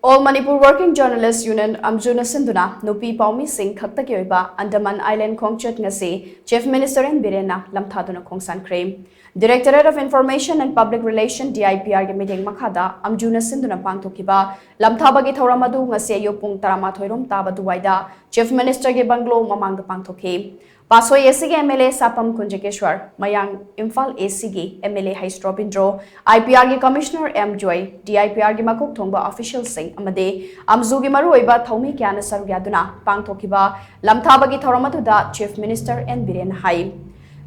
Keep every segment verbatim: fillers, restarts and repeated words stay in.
All Manipur Working Journalist Union, ꯑꯝꯖꯨꯅ ꯁꯤꯟꯗꯨꯅ ꯅꯨꯄꯤ ꯄꯥꯎꯃꯤꯁꯤꯡ ꯈꯛꯇꯒꯤ ꯑꯣꯏꯕ ꯑꯟꯗꯃꯥꯟ ꯑꯥꯏꯂꯦꯟ ꯈꯣꯡꯆꯠ ꯉꯁꯤ Chief Minister ꯑꯦꯟ ꯕꯤꯔꯦꯟꯅ ꯂꯝꯊꯥꯗꯨꯅ ꯈꯣꯡꯁꯥꯟꯈ꯭ꯔꯦ꯫ Directorate of Information and Public Relation, D I P R ꯒꯤ ꯃꯤꯠꯌꯦꯡ ꯃꯈꯥꯗ ꯑꯝꯖꯨꯅ ꯁꯤꯟꯗꯨꯅ ꯄꯥꯡꯊꯣꯛꯈꯤꯕ ꯂꯝꯊꯥꯕꯒꯤ ꯊꯧꯔꯝ ꯑꯗꯨ ꯉꯁꯤ ꯑꯌꯨꯛ ꯄꯨꯡ ꯇꯔꯥꯃꯥꯊꯣꯏ ꯔꯣꯝ ꯇꯥꯕ ꯑꯗꯨꯋꯥꯏꯗ Chief Minister ꯒꯤ bungalow ꯃꯃꯥꯡꯗ ꯄꯥꯡꯊꯣꯛꯈꯤ꯫ ꯄꯥꯁꯣꯏ A C ꯒꯤ M L A Sapam Kunjakeswar, ꯃꯌꯥꯡ ꯏꯝꯐꯥꯜ A C ꯒꯤ M L A Heis Robindro, I P R ꯒꯤ Commissioner M Joy, D I P R ꯒꯤ ꯃꯀꯣꯛ ꯊꯣꯡꯕ official ꯁꯤꯡ ꯑꯃꯗꯤ ꯑꯝꯖꯨꯒꯤ ꯃꯔꯨꯑꯣꯏꯕ ꯊꯧꯃꯤ ꯀꯌꯥꯅ ꯁꯔꯨꯛ ꯌꯥꯗꯨꯅ ꯄꯥꯡꯊꯣꯛꯈꯤꯕ ꯂꯝꯊꯥꯕꯒꯤ ꯊꯧꯔꯝ ꯑꯗꯨꯗ Chief Minister ꯑꯦꯟ ꯕꯤꯔꯦꯟꯅ ꯍꯥꯏ,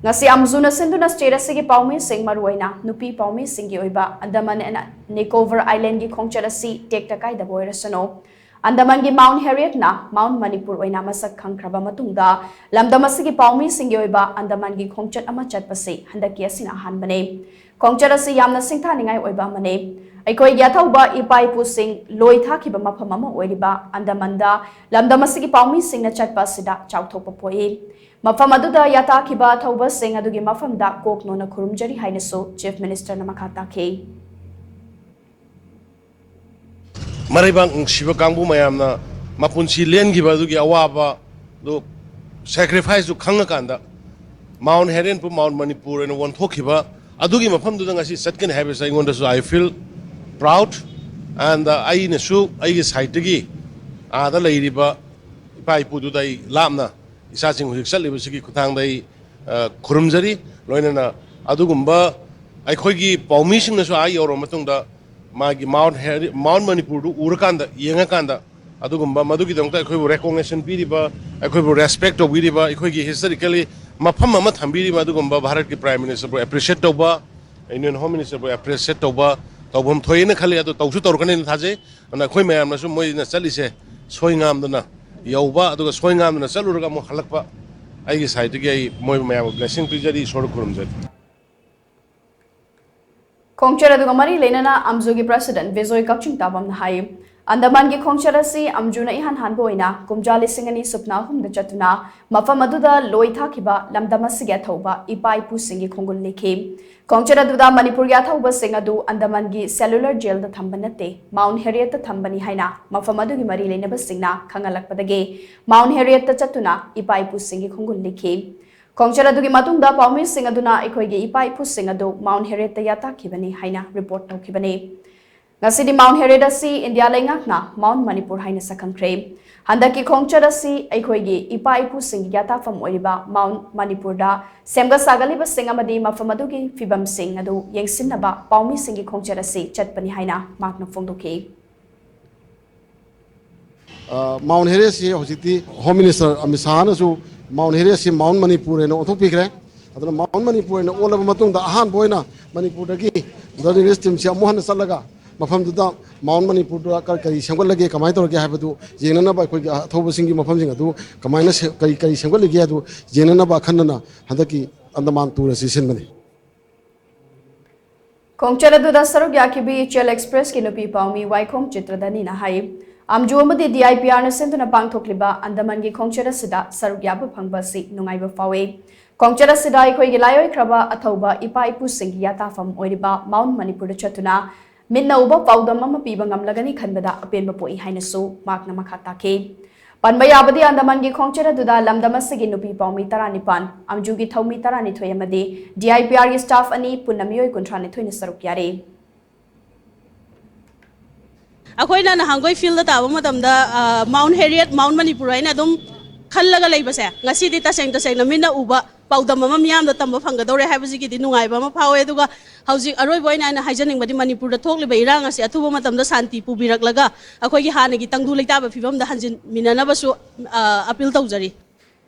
ꯉꯁꯤ ꯑꯝꯖꯨꯅ ꯁꯤꯟꯗꯨꯅ state ꯑꯁꯤꯒꯤ ꯄꯥꯎꯃꯤꯁꯤꯡ, ꯃꯔꯨꯑꯣꯏꯅ ꯅꯨꯄꯤ ꯄꯥꯎꯃꯤꯁꯤꯡꯒꯤ ꯑꯣꯏꯕ Andaman and Nicobar Island ꯒꯤ ꯈꯣꯡꯆꯠ ꯑꯁꯤ ꯇꯦꯛꯇ ꯀꯥꯏꯗꯕ ꯑꯣꯏꯔꯁꯅꯨ꯫ ꯑꯟꯗꯃꯥꯟꯒꯤ Mount Harriet ꯅ Mount Manipur ꯑꯣꯏꯅ ꯃꯁꯛ ꯈꯪꯈ꯭ꯔꯕ ꯃꯇꯨꯡꯗ, ꯂꯝꯗꯝ ꯑꯁꯤꯒꯤ ꯄꯥꯎꯃꯤꯁꯤꯡꯒꯤ ꯑꯣꯏꯕ ꯑꯟꯗꯃꯥꯟꯒꯤ ꯈꯣꯡꯆꯠ ꯑꯃ ꯆꯠꯄꯁꯤ ꯍꯟꯗꯛꯀꯤ ꯑꯁꯤꯅ ꯑꯍꯥꯟꯕꯅꯤ꯫ ꯈꯣꯡꯆꯠ ꯑꯁꯤ ꯌꯥꯝꯅ ꯁꯤꯡꯊꯥꯅꯤꯡꯉꯥꯏ ꯑꯣꯏꯕ ꯑꯃꯅꯤ꯫ ꯑꯩꯈꯣꯏꯒꯤ ꯑꯊꯧꯕ ꯏꯄꯥ ꯏꯄꯨꯁꯤꯡ ꯂꯣꯏ ꯊꯥꯈꯤꯕ ꯃꯐꯝ ꯑꯃ ꯑꯣꯏꯔꯤꯕ ꯑꯟꯗꯃꯥꯟꯗ ꯂꯝꯗꯝ ꯑꯁꯤꯒꯤ ꯄꯥꯎꯃꯤꯁꯤꯡꯅ ꯆꯠꯄ ꯑꯁꯤꯗ ꯆꯥꯎꯊꯣꯛꯄ ꯄꯣꯛꯏ꯫ ꯃꯐꯝ ꯑꯗꯨꯗ ꯌꯥꯇꯥꯈꯤꯕ ꯑꯊꯧꯕꯁꯤꯡ ꯑꯗꯨꯒꯤ ꯃꯐꯝꯗ ꯀꯣꯛ ꯅꯣꯟꯅ ꯈꯨꯔꯨꯝꯖꯔꯤ ꯍꯥꯏꯅꯁꯨ Chief Minister ꯅ ꯃꯈꯥ ꯇꯥꯈꯤ꯫ ꯃꯔꯩꯕꯥꯛ ꯅꯨꯡꯁꯤꯕ ꯀꯥꯡꯕꯨ ꯃꯌꯥꯝꯅ ꯃꯄꯨꯟꯁꯤ ꯂꯦꯟꯈꯤꯕ ꯑꯗꯨꯒꯤ ꯑꯋꯥꯕꯗꯨ sacrifice ꯇꯨ ꯈꯪꯉꯀꯥꯟꯗ Mount Harriet ꯄꯨ Mount Manipur ꯑꯣꯏꯅ ꯑꯣꯟꯊꯣꯛꯈꯤꯕ ꯑꯗꯨꯒꯤ ꯃꯐꯝꯗꯨꯗ ꯉꯁꯤ ꯆꯠꯀꯅꯤ ꯍꯥꯏꯕꯁꯦ ꯑꯩꯉꯣꯟꯗꯁꯨ I feel proud and ꯑꯩꯅꯁꯨ ꯑꯩꯒꯤ side ꯇꯒꯤ ꯑꯥꯗ ꯂꯩꯔꯤꯕ ꯏꯄꯥ ꯏꯄꯨꯗꯨꯗ ꯑꯩ ꯂꯥꯞꯅ ꯏꯆꯥꯁꯤꯡ ꯍꯧꯖꯤꯛ ꯆꯠꯂꯤꯕꯁꯤꯒꯤ ꯈꯨꯠꯊꯥꯡꯗ ꯑꯩ ꯈꯨꯔꯨꯝꯖꯔꯤ꯫ ꯂꯣꯏꯅꯅ ꯑꯗꯨꯒꯨꯝꯕ ꯑꯩꯈꯣꯏꯒꯤ ꯄꯥꯎꯃꯤꯁꯤꯡꯅꯁꯨ ꯑꯥ ꯌꯧꯔꯕ ꯃꯇꯨꯡꯗ ꯃꯥꯒꯤ Mount Harriet, Mount Manipur ꯗꯨ ꯎꯔꯀꯥꯟꯗ, ꯌꯦꯡꯉꯀꯥꯟꯗ ꯑꯗꯨꯒꯨꯝꯕ ꯃꯗꯨꯒꯤꯗꯃꯛꯇ ꯑꯩꯈꯣꯏꯕꯨ recognition ꯄꯤꯔꯤꯕ, ꯑꯩꯈꯣꯏꯕꯨ respect ꯇꯧꯕꯤꯔꯤꯕ, ꯑꯩꯈꯣꯏꯒꯤ historically ꯃꯐꯝ ꯑꯃ ꯊꯝꯕꯤꯔꯤꯕ ꯑꯗꯨꯒꯨꯝꯕ ꯚꯥꯔꯠꯀꯤ Prime Minister ꯕꯨ appreciate ꯇꯧꯕ, Union Home Minister ꯕꯨ appreciate ꯇꯧꯕ, ꯇꯧꯐꯝ ꯊꯣꯛꯑꯦꯅ ꯈꯜꯂꯤ꯫ ꯑꯗꯨ ꯇꯧꯁꯨ ꯇꯧꯔꯛꯀꯅꯤꯅ ꯊꯥꯖꯩ꯫ ꯑꯗꯨꯅ ꯑꯩꯈꯣꯏ ꯃꯌꯥꯝꯅꯁꯨ ꯃꯣꯏꯅ ꯆꯠꯂꯤꯁꯦ ꯁꯣꯏ ꯉꯥꯝꯗꯅ ꯌꯧꯕ, ꯑꯗꯨꯒ ꯁꯣꯏ ꯉꯥꯝꯗꯅ ꯆꯠꯂꯨꯔꯒ ꯑꯃꯨꯛ ꯍꯜꯂꯛꯄ, ꯑꯩꯒꯤ side ꯇꯒꯤ ꯑꯩ ꯃꯣꯏ ꯃꯌꯥꯝꯕꯨ blessing ꯄꯤꯖꯔꯤ, ꯏꯁꯣꯔꯗ ꯈꯨꯔꯨꯝꯖꯔꯤ꯫ ꯈꯣꯡꯆꯠ ꯑꯗꯨꯒ ꯃꯔꯤ ꯂꯩꯅꯅ ꯑꯝꯖꯨꯒꯤ President ꯕꯤꯖꯣꯏ ꯀꯛꯆꯤꯡ ꯇꯥꯕꯝꯅ ꯍꯥꯏ, ꯑꯟꯗꯃꯥꯟꯒꯤ ꯈꯣꯡꯆꯠ ꯑꯁꯤ ꯑꯝꯖꯨꯅ ꯏꯍꯥꯟ ꯍꯥꯟꯕ ꯑꯣꯏꯅ ꯀꯨꯝꯖꯥ ꯂꯤꯁꯤꯡ ꯑꯅꯤ ꯁꯨꯞꯅ ꯑꯍꯨꯝꯗ ꯆꯠꯇꯨꯅ ꯃꯐꯝ ꯑꯗꯨꯗ ꯂꯣꯏ ꯊꯥꯈꯤꯕ ꯂꯝꯗꯝ ꯑꯁꯤꯒꯤ ꯑꯊꯧꯕ ꯏꯄꯥ ꯏꯄꯨꯁꯤꯡꯒꯤ ꯈꯣꯡꯒꯨꯜ ꯂꯤꯈꯤ꯫ ꯈꯣꯡꯆꯠ ꯑꯗꯨꯗ ꯃꯅꯤꯄꯨꯔꯒꯤ ꯑꯊꯧꯕꯁꯤꯡ ꯑꯗꯨ ꯑꯟꯗꯃꯥꯟꯒꯤ cellular jailꯗ ꯊꯝꯕ ꯅꯠꯇꯦ, Mount Harrietꯇ ꯊꯝꯕꯅꯤ ꯍꯥꯏꯅ ꯃꯐꯝ ꯑꯗꯨꯒꯤ ꯃꯔꯤ ꯂꯩꯅꯕꯁꯤꯡꯅ ꯈꯪꯍꯜꯂꯛꯄꯗꯒꯤ Mount Harrietꯇ ꯆꯠꯇꯨꯅ ꯏꯄꯥ ꯏꯄꯨꯁꯤꯡꯒꯤ ꯈꯣꯡꯒꯨꯜ ꯂꯤꯈꯤ꯫ ꯈꯣꯡꯆꯠ ꯑꯗꯨꯒꯤ ꯃꯇꯨꯡꯗ ꯄꯥꯎꯃꯤꯁꯤꯡ ꯑꯗꯨꯅ ꯑꯩꯈꯣꯏꯒꯤ ꯏꯄꯥ ꯏꯄꯨꯁꯤꯡ ꯑꯗꯨ Mount Harrietꯇ ꯌꯥꯇꯥꯛꯈꯤꯕꯅꯤ ꯍꯥꯏꯅ report ꯇꯧꯈꯤꯕꯅꯤ꯫ ꯉꯁꯤꯗꯤ Mount Harriet ꯑꯁꯤ ꯏꯟꯗꯤꯌꯥ ꯂꯩꯉꯥꯛꯅ Mount ꯃꯅꯤꯄꯨꯔ ꯍꯥꯏꯅ ꯁꯛꯈꯪꯈ꯭ꯔꯦ꯫ ꯍꯟꯗꯛꯀꯤ ꯈꯣꯡꯆꯠ ꯑꯁꯤ ꯑꯩꯈꯣꯏꯒꯤ ꯏꯄꯥ ꯏꯄꯨꯁꯤꯡꯒꯤ ꯌꯥꯇꯥꯐꯝ ꯑꯣꯏꯔꯤꯕ Mount ꯃꯅꯤꯄꯨꯔꯗ ꯁꯦꯝꯒꯠ ꯁꯥꯒꯠꯂꯤꯕꯁꯤꯡ ꯑꯃꯗꯤ ꯃꯐꯝ ꯑꯗꯨꯒꯤ ꯐꯤꯕꯝꯁꯤꯡ ꯑꯗꯨ ꯌꯦꯡꯁꯤꯟꯅꯕ ꯄꯥꯎꯃꯤꯁꯤꯡꯒꯤ ꯈꯣꯡꯆꯠ ꯑꯁꯤ ꯆꯠꯄꯅꯤ ꯍꯥꯏꯅ ꯃꯍꯥꯛꯅ ꯐꯣꯡꯗꯣꯛꯈꯤ꯫ ꯑ, Mount Harrietꯁꯤ ꯍꯧꯖꯤꯛꯇꯤ Home Minister Amit ꯁꯥꯍꯅꯁꯨ Mount Harrietꯁꯤ Mount Manipur ꯍꯥꯏꯅ ꯑꯣꯟꯊꯣꯛꯄꯤꯈ꯭ꯔꯦ꯫ ꯑꯗꯨꯅ Mount ꯃꯅꯤꯄꯨꯔ ꯍꯥꯏꯅ ꯑꯣꯜꯂꯕ ꯃꯇꯨꯡꯗ ꯑꯍꯥꯟꯕ ꯑꯣꯏꯅ ꯃꯅꯤꯄꯨꯔꯗꯒꯤ journalist teamꯁꯤ ꯑꯃꯨꯛ ꯍꯟꯅ ꯆꯠꯂꯒ ꯃꯐꯝꯗꯨꯗ Mount ꯃꯅꯤꯄꯨꯔꯗ ꯀꯔꯤ ꯀꯔꯤ ꯁꯦꯝꯒꯠꯂꯒꯦ, ꯀꯃꯥꯏꯅ ꯇꯧꯔꯒꯦ ꯍꯥꯏꯕꯗꯨ ꯌꯦꯡꯅꯅꯕ, ꯑꯩꯈꯣꯏꯒꯤ ꯑꯊꯧꯕꯁꯤꯡꯒꯤ ꯃꯐꯝꯁꯤꯡ ꯑꯗꯨ ꯀꯃꯥꯏꯅ ꯁꯦ-, ꯀꯔꯤ ꯀꯔꯤ ꯁꯦꯝꯒꯠꯂꯤꯒꯦ ꯑꯗꯨ ꯌꯦꯡꯅꯅꯕ ꯑꯈꯟꯅꯅ ꯍꯟꯗꯛꯀꯤ ꯑꯟꯗꯃꯥꯟ tour ꯑꯁꯤ ꯁꯤꯟꯕꯅꯤ꯫ ꯈꯣꯡꯆꯠ ꯑꯗꯨꯗ ꯁꯔꯨꯛ ꯌꯥꯈꯤꯕꯤ ꯏꯆꯦꯜ Expressꯀꯤ ꯅꯨꯄꯤ ꯄꯥꯎꯃꯤ ꯋꯥꯏꯈꯣꯝ ꯆꯤꯇ꯭ꯔꯗꯥꯅꯤꯅ ꯍꯥꯏ, ꯑꯝꯖꯨ ꯑꯃꯗꯤ DIPRꯅ ꯁꯤꯟꯗꯨꯅ ꯄꯥꯡꯊꯣꯛꯂꯤꯕ ꯑꯟꯗꯃꯥꯟꯒꯤ ꯈꯣꯡꯆꯠ ꯑꯁꯤꯗ ꯁꯔꯨꯛ ꯌꯥꯕ ꯐꯪꯕ ꯑꯁꯤ ꯅꯨꯡꯉꯥꯏꯕ ꯐꯥꯎꯏ꯫ ꯈꯣꯡꯆꯠ ꯑꯁꯤꯗ ꯑꯩꯈꯣꯏꯒꯤ ꯂꯥꯏꯑꯣꯏꯈ꯭ꯔꯕ ꯑꯊꯧꯕ ꯏꯄꯥ ꯏꯄꯨꯁꯤꯡꯒꯤ ꯌꯥꯇꯥꯐꯝ ꯑꯣꯏꯔꯤꯕ Mount ꯃꯅꯤꯄꯨꯔꯗ ꯆꯠꯇꯨꯅ ꯃꯤꯠꯅ ꯎꯕ ꯄꯥꯎꯗꯝ ꯑꯃ ꯄꯤꯕ ꯉꯝꯂꯒꯅꯤ ꯈꯟꯕꯗ ꯑꯄꯦꯟꯕ ꯄꯣꯛꯏ ꯍꯥꯏꯅꯁꯨ ꯃꯍꯥꯛꯅ ꯃꯈꯥ ꯇꯥꯈꯤ꯫ ꯄꯟꯕ ꯌꯥꯕꯗꯤ ꯑꯟꯗꯃꯥꯟꯒꯤ ꯈꯣꯡꯆꯠ ꯑꯗꯨꯗ ꯂꯝꯗꯝ ꯑꯁꯤꯒꯤ ꯅꯨꯄꯤ ꯄꯥꯎꯃꯤ ꯇꯔꯥꯅꯤꯄꯥꯟ, ꯑꯝꯖꯨꯒꯤ ꯊꯧꯃꯤ ꯇꯔꯥꯅꯤꯊꯣꯏ ꯑꯃꯗꯤ DIPRꯒꯤ staff ꯑꯅꯤ ꯄꯨꯟꯅ ꯃꯤꯑꯣꯏ ꯀꯨꯟꯊ꯭ꯔꯥ ꯅꯤꯊꯣꯏꯅ ꯁꯔꯨꯛ ꯌꯥꯔꯤ꯫ ꯑꯩꯈꯣꯏꯅ ꯅꯍꯥꯟꯈꯣꯏ fieldꯇ ꯇꯥꯕ ꯃꯇꯝꯗ Mount Harriet, Mount ꯃꯅꯤꯄꯨꯔ ꯍꯥꯏꯅ ꯑꯗꯨꯝ ꯈꯜꯂꯒ ꯂꯩꯕꯁꯦ ꯉꯁꯤꯗꯤ ꯇꯁꯦꯡ ꯇꯁꯦꯡꯅ ꯃꯤꯠꯅ ꯎꯕ ꯄꯥꯎꯗꯝ ꯑꯃ ꯃꯤꯌꯥꯝꯗ ꯇꯝꯕ ꯐꯪꯒꯗꯧꯔꯦ ꯍꯥꯏꯕꯁꯤꯒꯤꯗꯤ ꯅꯨꯡꯉꯥꯏꯕ ꯑꯃ ꯐꯥꯎꯋꯦ꯫ ꯑꯗꯨꯒ ꯍꯧꯖꯤꯛ ꯑꯔꯣꯏꯕ ꯑꯣꯏꯅ ꯑꯩꯅ ꯍꯥꯏꯖꯅꯤꯡꯕꯗꯤ ꯃꯅꯤꯄꯨꯔꯗ ꯊꯣꯛꯂꯤꯕ ꯏꯔꯥꯡ ꯑꯁꯤ ꯑꯊꯨꯕ ꯃꯇꯝꯗ ꯁꯥꯟꯇꯤ ꯄꯨꯕꯤꯔꯛꯂꯒ ꯑꯩꯈꯣꯏꯒꯤ ꯍꯥꯟꯅꯒꯤ ꯇꯪꯗꯨ ꯂꯩꯇꯥꯕ ꯐꯤꯕꯝꯗ ꯍꯟꯖꯤꯟꯃꯤꯟꯅꯅꯕꯁꯨ appeal ꯇꯧꯖꯔꯤ꯫